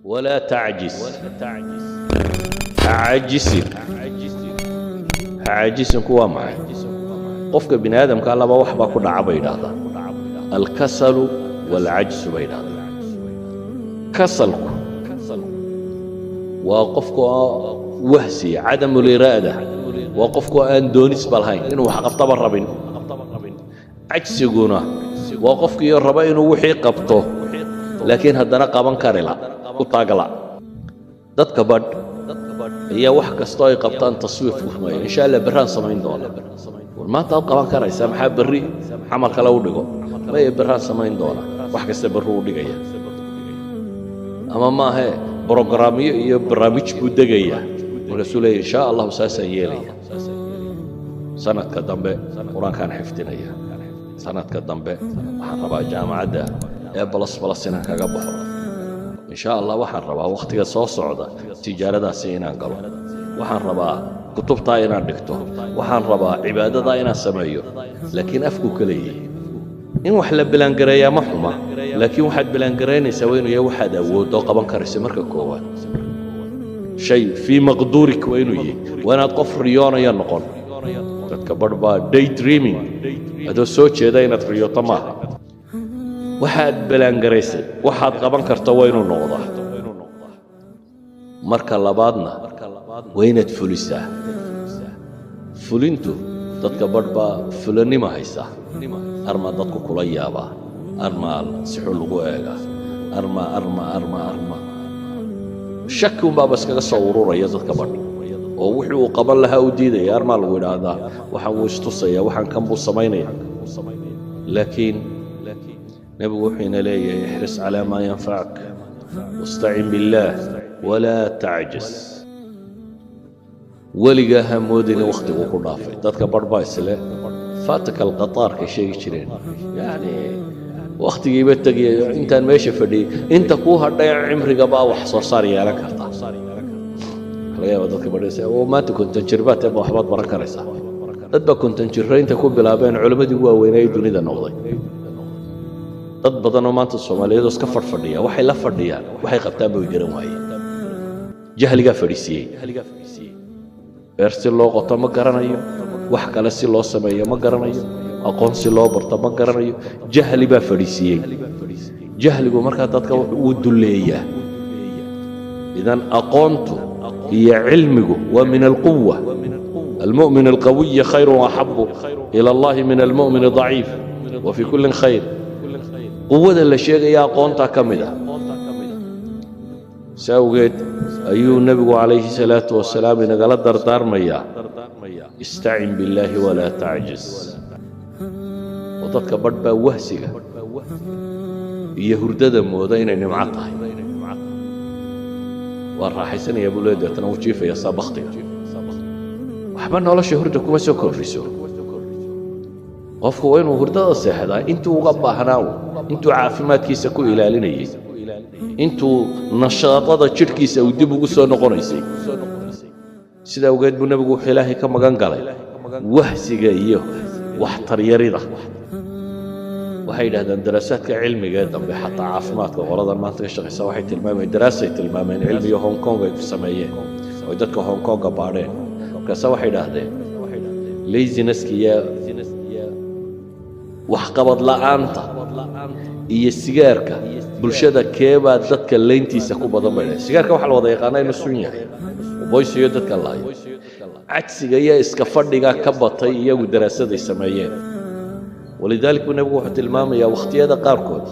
Walaa tacjis, ha caajisin. Ha caajisinku waa maxay? Qofka bini aadamka laba wax baa ku dhaca bay yidhaahdaan: alkasalu waalcajsu bay yidhahdaan. Kasalku waa qofka wahsiya, cadamu liraada, waa qofku aan doonisba lahayn inuu wax qabtaba rabin. Cajsiguna waa qofkiio raba inuu wixii qabto, laakiin haddana qaban karila u taagla. Dadka badh ayaa wax kastoo ay qabtaan taswiif ku rumeeya: insha Allah berraan samayn doona. War, maanta aad qaban karaysaa, maxaa berri camal kale u dhigo? Maya, berraan samayn doona. Wax kasta berri u dhigaya, ama maahee brogaraamyo iyo barnaamij buu degayaa. Markaasuu leeya: insha Allahu saasaan yeelaya, sanadka dambe Qur-aankaan xifdinaya, sanadka dambe waxaan rabaa jaamacadda ee plus plus inaan kaga baxo, insha Allah waxaan rabaa wakhtiga soo socda tijaaradaasi inaan galo, waxaan rabaa kutubtaa inaan dhigto, waxaan rabaa cibaadadaa inaan sameeyo. Laakiin afkuu ka leeyahay. In wax la plan gareeyaa ma xuma, laakiin waxaad plan garaynaysaa waa inuu yahay waxaad awooddo, qaban karaysa. Marka koowaad shay fii maqduurik waa inuu yahay. Waa inaad qof riyoonaya noqon. Dadka barh baa day dreaming, adoo soo jeeda inaad riyooto maaha. Waxaad plan garaysay waxaad qaban karta waa inuu noqdaa. Marka labaadna waa inaad fulisaa. Fulintu, dadka barh baa fulanima haysaa. Armaa dadku kula yaabaa, armaa si xun lagu eegaa, arma arma arma arma shaki unbaaba iskaga soo ururaya dadka badh oo wixii uu qaban lahaa u diidaya. Armaa lagu idhaahdaa, waxaan wuu istusaya, waxaan kan buu samaynaya. Laakiin Nebigu wuxuu ina leeyahay: احرص على ما ينفعك واستعن بالله ولا تعجز. Weligaa ha moodina wakhtigu ku dhaafay. Dadka barh baa isle فاتك القطار kay sheegi jireen, yacni wakhtigiiba tegiya intaan meesha fadhiyey. Inta kuu hadhay cimriga baa wax soo saar yeelan karta. Laga yaaba dadka badhaysa oo maanta 50 jir baad ba waxbaad baran karaysaa. Dad baa 50 jirro inta ku bilaabeen culimmadii ugu waaweynaa dunida noqday. Dad badanoo maanta Soomaaliyeed oo iska fadhfadhiya, waxay la fadhiyaan, waxay qabtaan bay garan waayeen. Jahligaa fadhiisiiyey. Beer si loo qoto ma garanayo, wax kale si loo sameeyo ma garanayo, aqoon si loo barto ma garanayo. Jahli baa fadhiisiiyey. Jahligu markaa dadka wuu dulleeyaa. Idan aqoontu iyo cilmigu waa min alquwa. المؤمن القوي خير وأحب إلى الله من المؤمن الضعيف وفي كل خير. Quwada la sheegaya aqoontaa ka mid ah. Si awgeed ayuu Nebigu calayhi salaatu wasalaam inagala dardaarmayaa: استعن بالله ولا تعجز. Oo dadka badh baa wahsiga iyo hurdada mooda inay nimco tahay. Waa raaxaysanaya buu lee, deetana wuu jiifaya saa baktiga. Waxba nolosha hurda kuma soo kordhiso. Qofku waa inuu hurdada seexdaa intuu uga baahnaa, intuu caafimaadkiisa ku ilaalinayey, intuu nashaadada jidhkiisa uu dib ugu soo noqonaysay. Sida awgeed buu Nebigu wuxuu Ilaahay ka magan galay wahsiga iyo waxtaryarida. Waxay yidhahdaan daraasaadka cilmiga ee dambe, xataa caafimaadka qoladan maanta ka shaqaysa waxay tilmaameen, daraasay tilmaameen cilmiga Hong Kong ay ku sameeyeen oy dadka Hong Konga baadheen. Markaase waxay idhaahdeen laziness ka iyo waxqabad la'aanta iyo sigaarka bulshada keebaa dadka layntiisa ku badan bay dhahen. Sigaarka waxaa la wada yaqaanaa inuu sun yahay, boysiyo dadka laayo. Cajsiga iyo iska fadhiga ka batay iyagu daraasaday sameeyeen. ولذلك buu Nebigu wuxuu tilmaamayaa wakhtiyada qaarkood: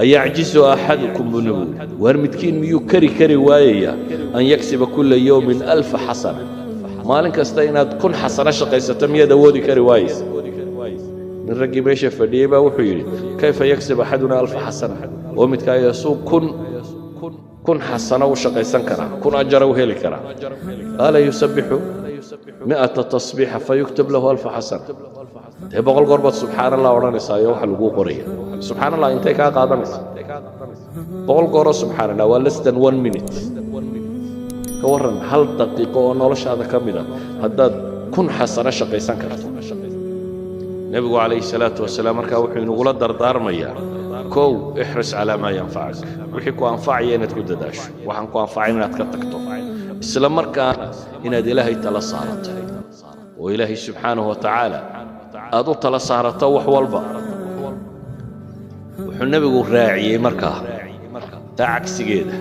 أيعجز أحدكم, buu Nebigu, waar midkiin miyuu kari kari waayayaa أن يكسب كل يوم ألف حسنة? Maalin kasta inaad 1000 xasano shaqaysato miyaad awoodi kari waayeysa? Nin raggii meesha fadhiyey baa wuxuu yidhi: كيف يكسب أحدنا ألف حسنة? Oo midkaa suu 1000 xasano u shaqaysan karaa, 1000 ajara u heli karaa? قال: يسبح 100 تسبيحة فيكتب له 1000 حسنة. Dee 100 goor baad subxaan Allah odhanaysaa iyo waxa laguu qoraya. Subxaan Allah intay kaa qaadanaysa? 100 gooroo subxaan Allah waa less than one minute. Ka warran hal daqiiqo oo noloshaada ka mid a haddaad 1000 xasano shaqaysan karto? Nebigu calayhi salaatu wasalaam markaa wuxuu inagula dardaarmayaa Kow, احرص على ما ينفعك, wixii ku anfacaya inaad ku dadaasho, waxaan ku anfacayn inaad ka tagto, isla markaana inaad Ilaahay tala saarato oo Ilaahay subxaanahu wa tacaala aad u tala saarato wax walba. Wuxuu Nebigu raaciyey markaa taa cagsigeeda,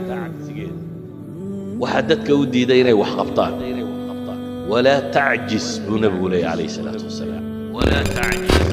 waxaa dadka u diiday inay wax qabtaan. ولا تعجز buu Nebigu leeyay, calayhi salaatu wasalaam, ولا تعجز.